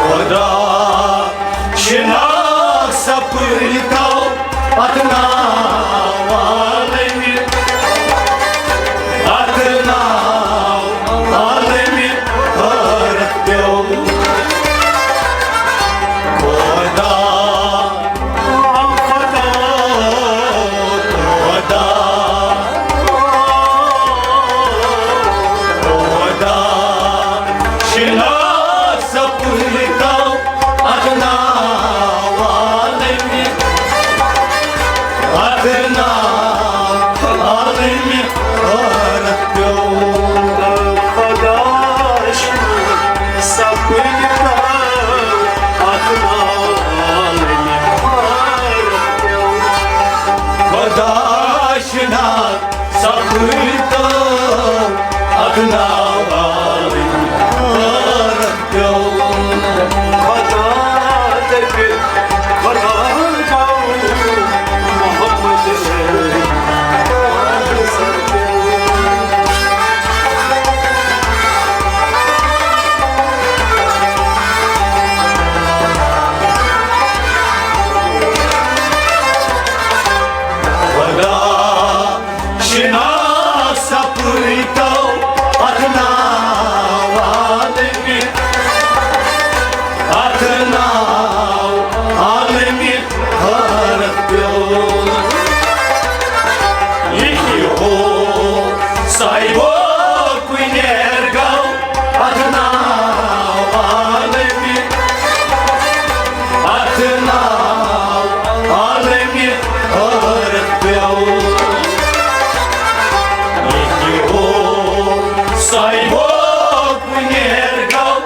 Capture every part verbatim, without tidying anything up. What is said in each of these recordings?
خدا شناس سپرتو اتھ ناو عالمہِ، اتھ ناو عالمہِ حٲرتھ پیوٚو۔ خدا، خدا، خدا، خدا شناس سپرتو اتھ ناو عالمہِ، اتھ ناو عالمہِ حٲرتھ پیوٚو۔ خدا شناس سپرتو اتھ ناو عالمہِ حٲرتھ پیوٚو۔ خدا شناس سپرتو اتھ ناو عالمہِ حٲرتھ پیوٚو۔ خدا دٔپِتھ خدا گوٚو محمد۔ خدا شناس سپرتو اتھ ناو عالمہِ، اتھ ناو عالمہِ حٲرتھ پیوٚو۔ یہِ کہِ ہو صاحبو کُنیر گو اتھ ناو عالمہِ، اتھ ناو عالمہِ حٲرتھ پیوٚو۔ یہِ کہِ ہو صاحبو کُنیر گو۔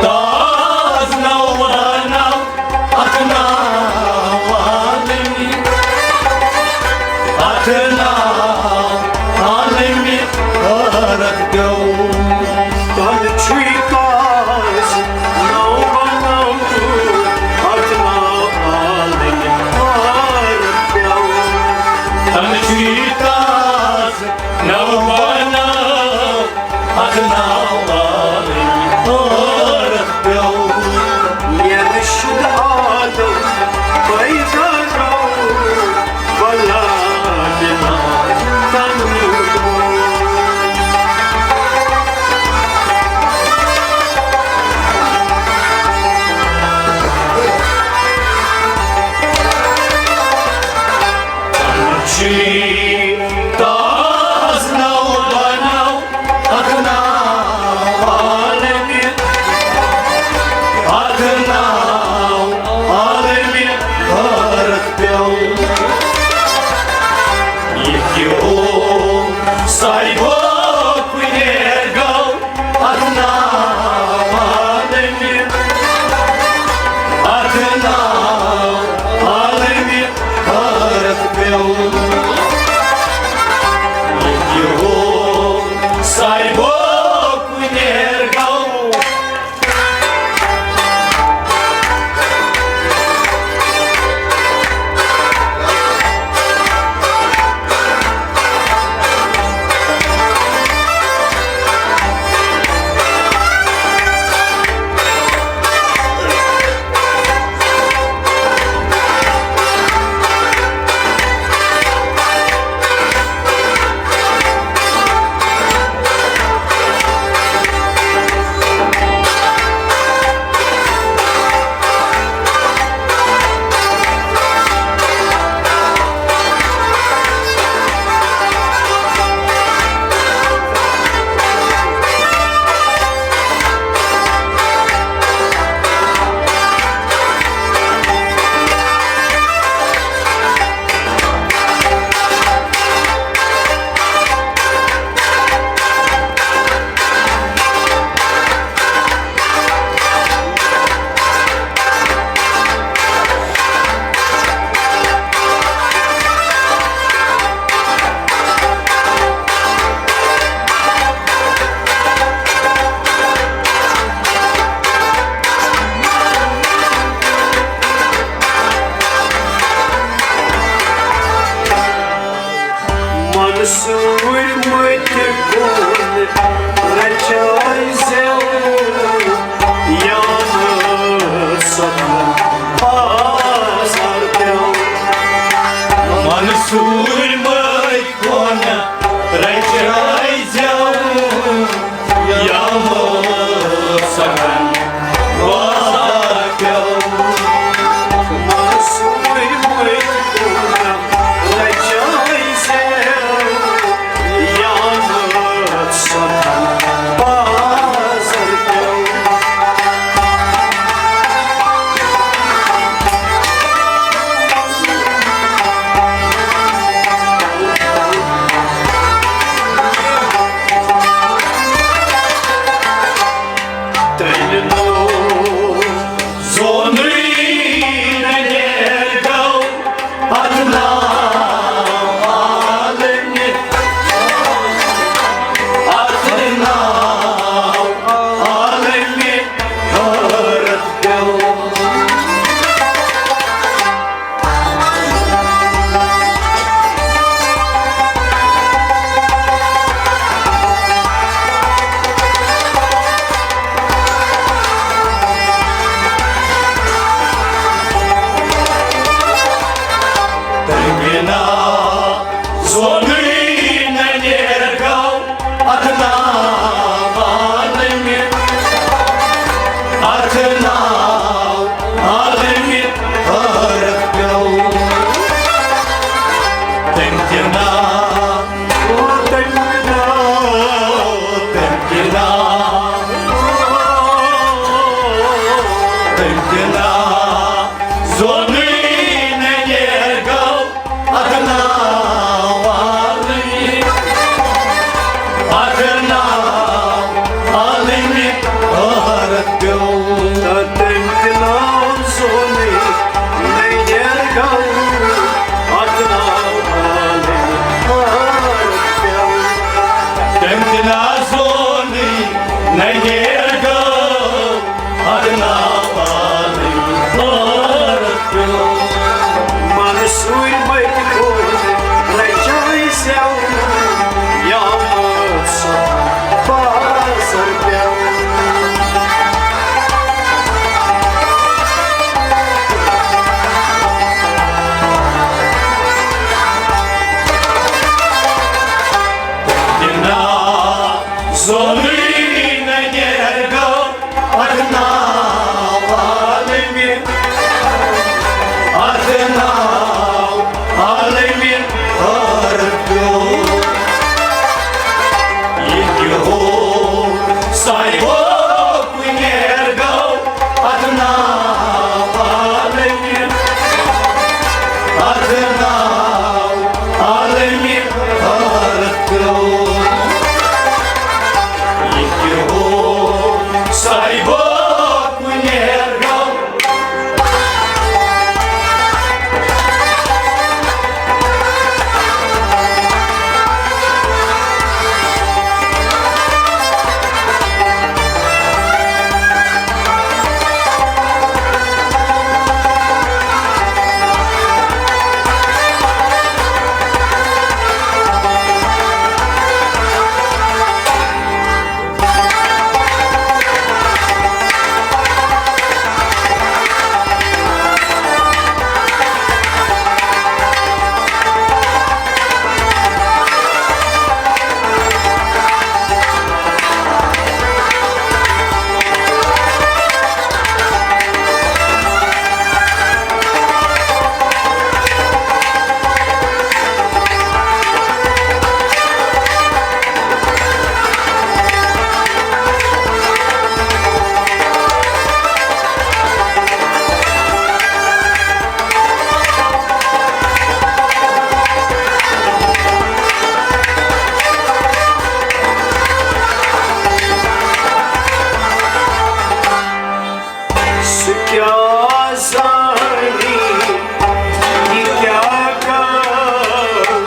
تاز نو بناو اتھ ناو عالمی، اتھ ناو عالمی حٲرتھ پیوٚو۔ تن چھُے تاز نو بناو اتھ ناو عالمی حٲرتھ پیوٚو۔ تن چھُے تاز نو بناو اتھ ناو عالمی حٲرتھ عالمہِ حٲرت پیوٚو۔ تہٕ تٔمۍ تہِ ناو زونُے ننگیر گوٚو، اتھ ناو عالمہِ حٲرت پیوٚو۔ تٔمۍ تہِ ناو زونُے ننگیر گوٚو، اتھ ناو عالمہِ حٲرت پیوٚو۔ منصوٗر مٔتۍ کھوٚت رجایہِ زٮ۪و، یا مٲژ سۄ بازر پیوٚو۔ تِم ناو زونُے ننگیر گوٚو، اتھ ناو عالمہِ، اتھ ناو عالمہِ حٲرت پیوٚو۔ یہِ تہِ ہو صاحبو کُنیر گوٚو، اتھ ناو عالمہِ، اتھ ناو عالمہِ حٲرت پیوٚو۔ یہِ تہِ ہو صاحبو کُنیر گوٚو۔ سُہ کیٛاہ زانہِ، یہِ کیٛاہ گوٚو،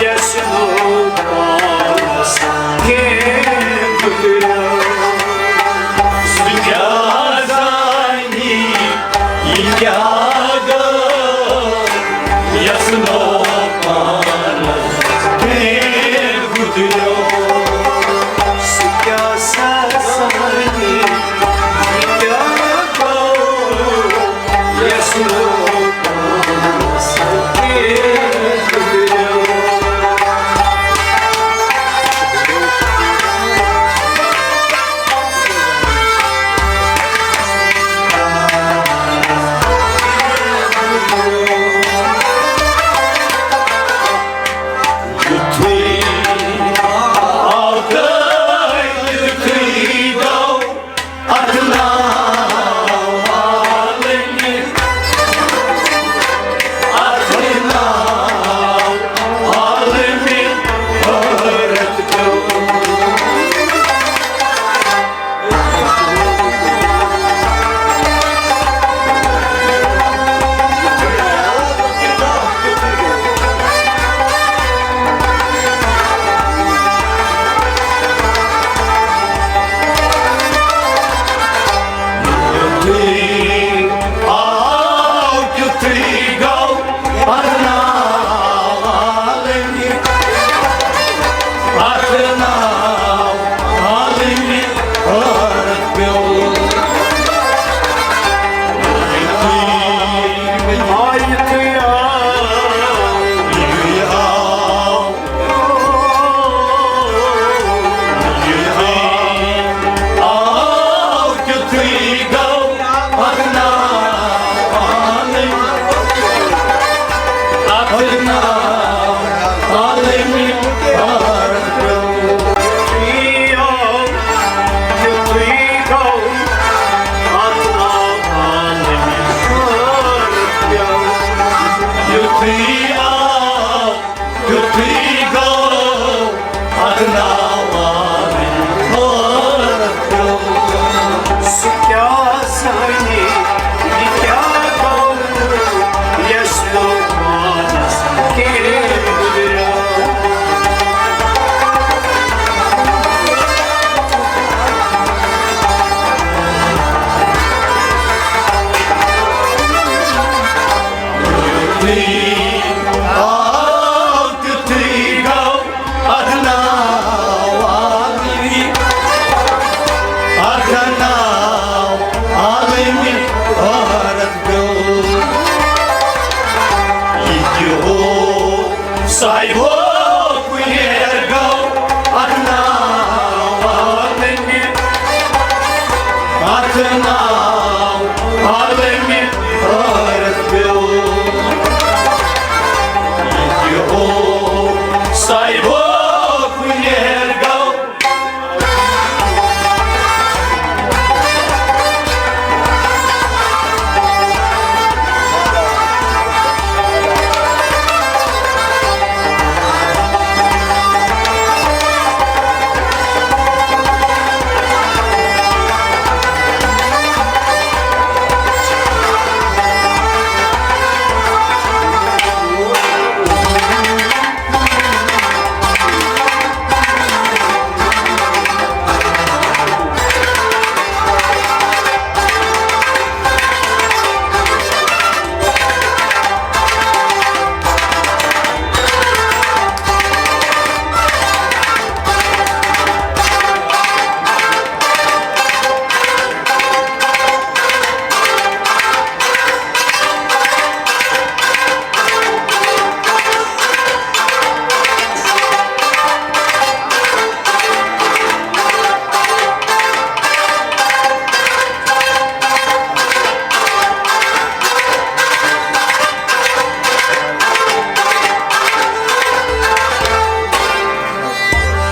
یَس نہٕ پانَس کینٛہہ گُزریو؟ سُہ کیٛاہ زانہِ، یہِ کیٛاہ گوٚو، یَس نہٕ پانَس کینٛہہ گُزریو؟ سُہ کیٛاہ سا زانہِ، یہِ کیٛاہ گوٚو، یَس نہٕ پانَس کینٛہہ گُزریو؟ ناو عالمِ ٲرَتھ پیوٚو۔ یہِ تہِ ہو صاحبو کُنیر گوٚو، اَتھ ناو عالمِ، اَتھ ناو عالمِ ٲرَتھ پیوٚو۔ یہِ تہِ ہو صاحبو کُنیر گوٚو،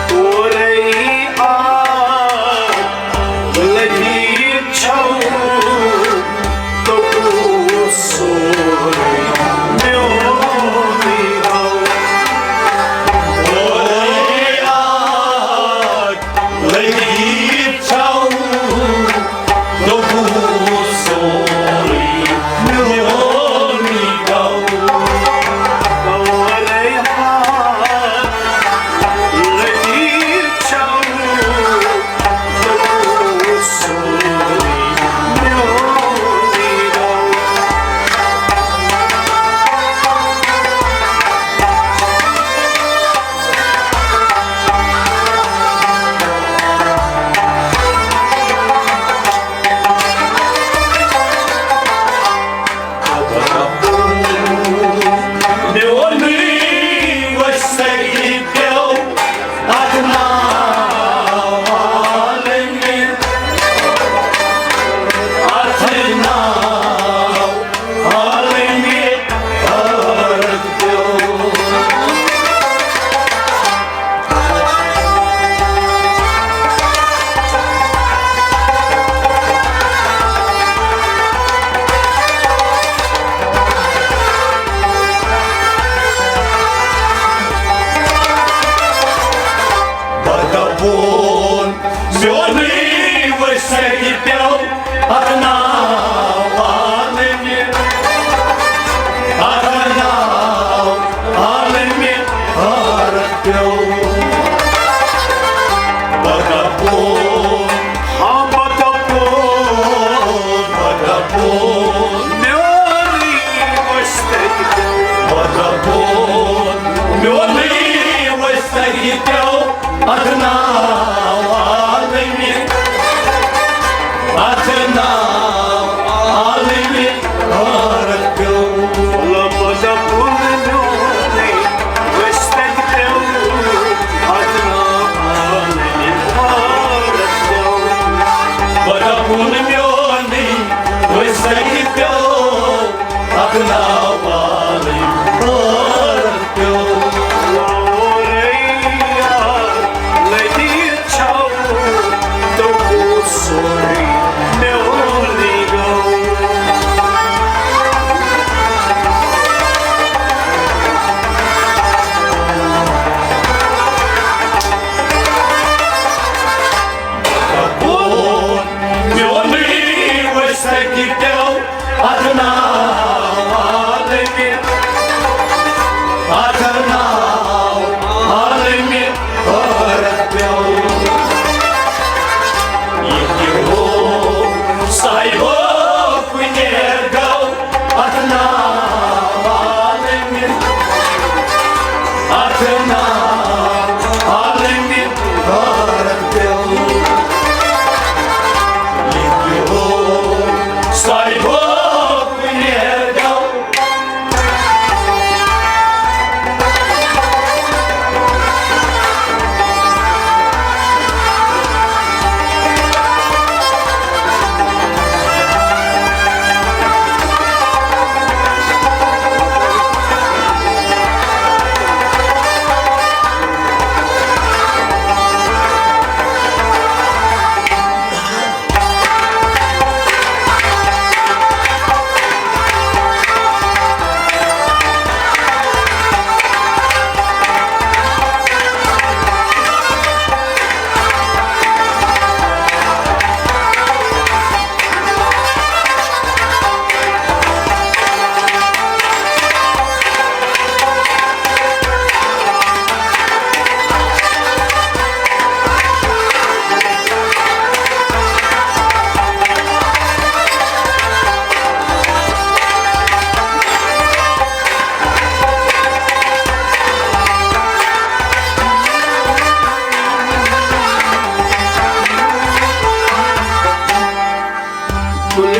اورے آ لطیف چھو، دوٚپُس سورُے میونُے گوٚو۔ اورے آ لطیف چھو، دوٚپُس سورُے میونُے گوٚو۔ اورے آ لطیف چھو، میونُے وۄستہٕ پیوٚو اَتھ ناو عالمِ، اَتھ ناو عالمِ ٲرَتھ پیوٚو۔ بہٕ دَپون، میونُے وۄستہٕ پیوٚو اَتھ ناو عالمِ، اَتھ ناو عالمِ ٲرَتھ پیوٚو۔ بہٕ دَپون، ہاں، بہٕ دَپون، بہٕ دَپون، میونُے وۄستہٕ پیوٚو۔ بہٕ دَپون، میونُے وۄستہٕ پیوٚو اَتھ ناو عالمِ، اَتھ ناو عالمِ ٲرَتھ پیوٚو۔ لفظ کُن میونُے وۄستہٕ پیوٚو، اَتھ ناو عالمِ ٲرَتھ پیوٚو۔ لفظ کُن میونُے وۄستہٕ پیوٚو، اَتھ ناو عالمِ ٲرَتھ پیوٚو۔ لوریا لطیف چھو، دوٚپُس سورُے میونُے گوٚو۔ میونُے وۄستہٕ پیوٚو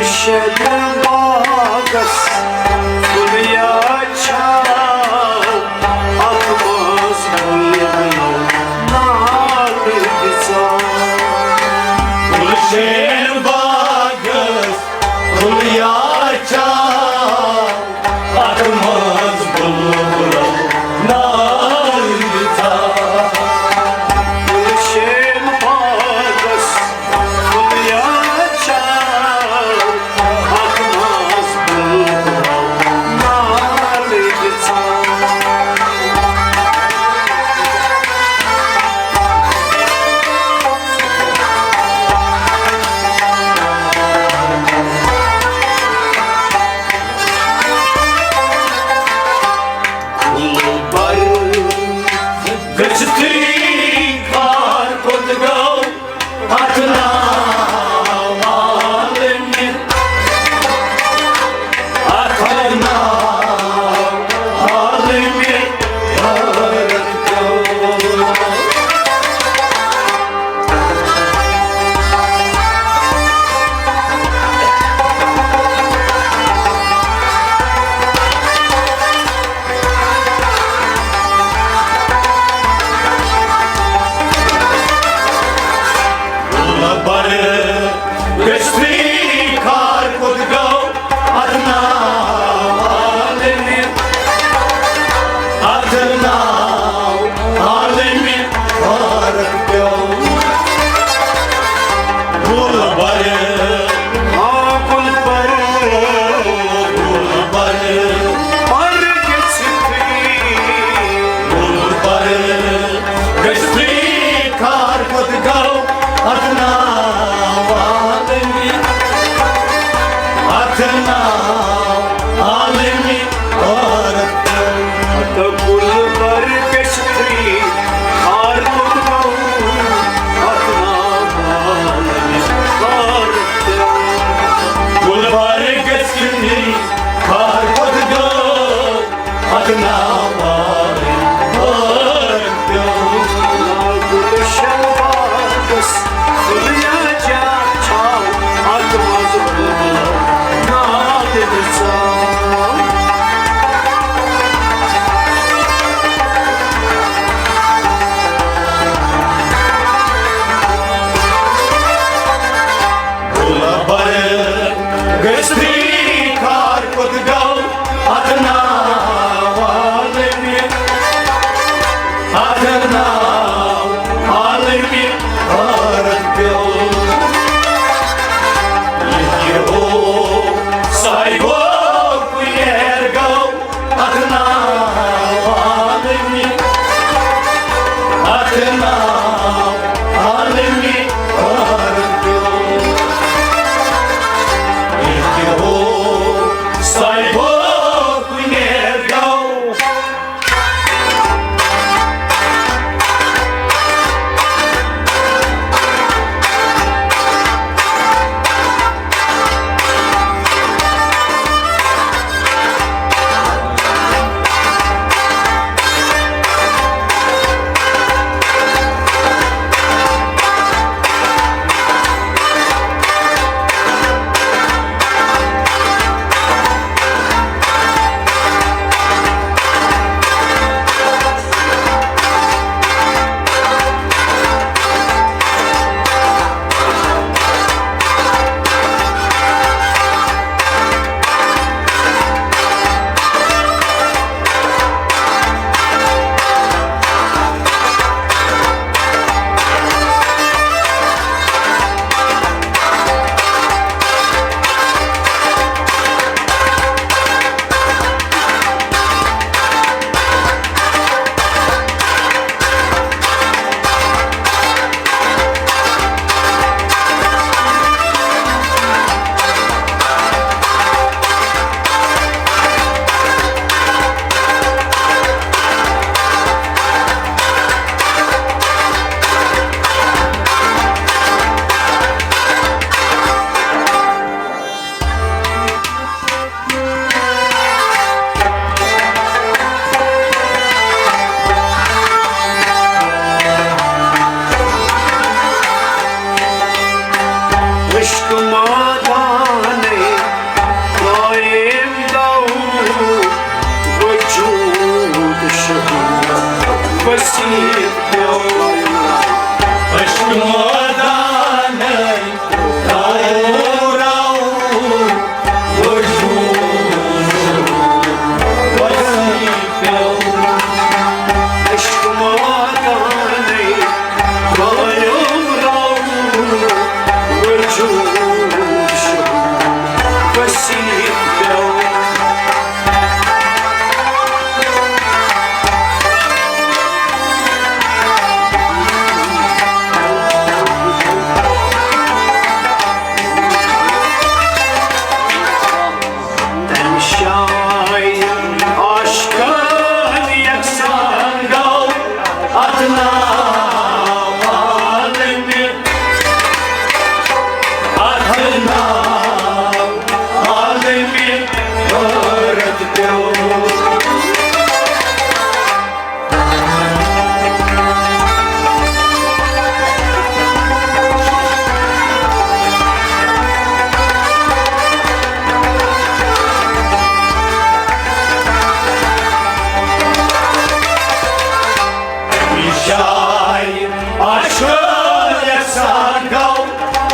گُلشن باغس پھُلیا چھا، اتھ منٛز بُلبُلو نالہٕ دِژا۔ گُلشن باغس پھُلیا چھا، اتھ منٛز بُلبُلو نالہٕ دِژا۔ گُلشن باغس پھُلیا چھا، اتھ منٛز بُلبُلو نالہٕ دِژا۔ گُلہٕ بر گٔژھتھٕے خار کوٚت گوٚو اتھ ناو عالمہِ، اتھ ناو عالمہِ حٲرت پیوٚو۔ گُلہٕ بر گٔژھتھٕے خار کوٚت گوٚو اتھ ناو عالمہِ، اتھ ناو عالمہِ حٲرت پیوٚو۔ گُلہٕ بر، آ گُلہٕ بر، گُلہٕ بر، بر گٔژھتھٕے، گُلہٕ بر گٔژھتھٕے خار کوٚت گوٚو اتھ ناو عالمہِ، اتھ ناو عالمہِ حٲرت پیوٚو۔ ہتہٕ گُلہٕ بر گٔژھتھٕے خار کوٚت گوٚو اتھ ناو عالمہِ حٲرت پیوٚو۔ گُلہٕ بر گٔژھتھٕے خار کوٚت گوٚو اتھ ناو عالمہِ حٲرت پیوٚو۔ لاگُل شلوارس پھُلیا چھا، اتھ منٛز بُلبُلو نالہٕ دِژا۔ گُلہٕ بر گٔژھتھٕے خار کوٚت گوٚو اتھ ناو عالمہِ، اتھ ناو عالمہِ حٲرت پیوٚو۔ یہِ کیٛاہ ہو صاحبو کُنیر گوٚو اتھ ناو عالمہِ، اتھ ناو عالمہِ حٲرت پیوٚو۔ یہِ کیٛاہ ہو صاحبو کُنیر گوٚو۔ عشق مادانِ ناو عالمِ ارض پیوٚو۔ شاعر عاشق یکسان گوٚو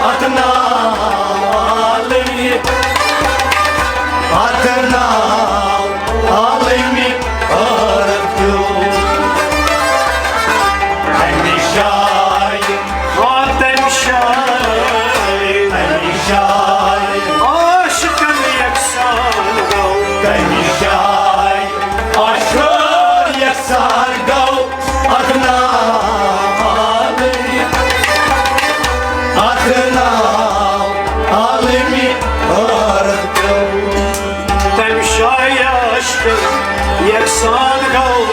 اتھ ناو عالمِ، اتھ ناو عالمِ ارض پیوٚو۔ امہِ شاعر، آ، تمہِ شاعر، امہِ شاعر عاشقن یکسان گوٚو۔ تمہِ شاعر عاشق یکسان گوٚو اتھ ناو عالمِ، اتھ ناو عالمِ ارض پیوٚو۔ تمہِ شاعر عاشق یکسان گوٚو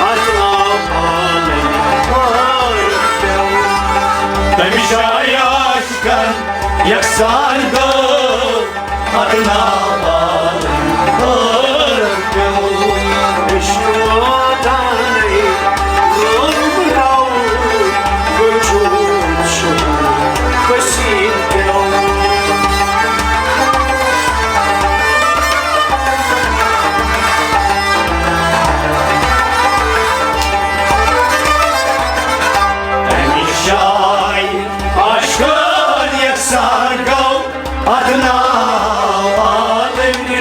اتھ ناو عالمِ ارض پیوٚو۔ تمہِ شاعر عاشقن یکسان گوٚو اتھ ناو عالمِ ارض پیوٚو۔ عشق واتانے روم راو وجود شو پسین پیوٚو۔ امہِ شاعر عاشقن یکسان گوٚو اتھ ناو عالمِ،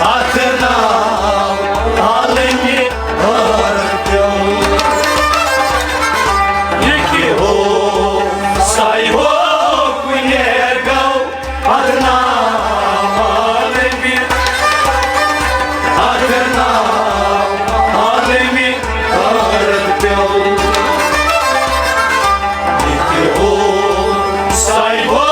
اتھ ناو عالمِ ارض پیوٚو۔ یہِ کہِ ہو سایہِ ہو کُنیر گوٚو اتھ ناو عالمِ، اتھ ناو عالمِ ارض پیوٚو۔ یہِ کہِ ہو سایہِ ہو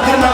Come on,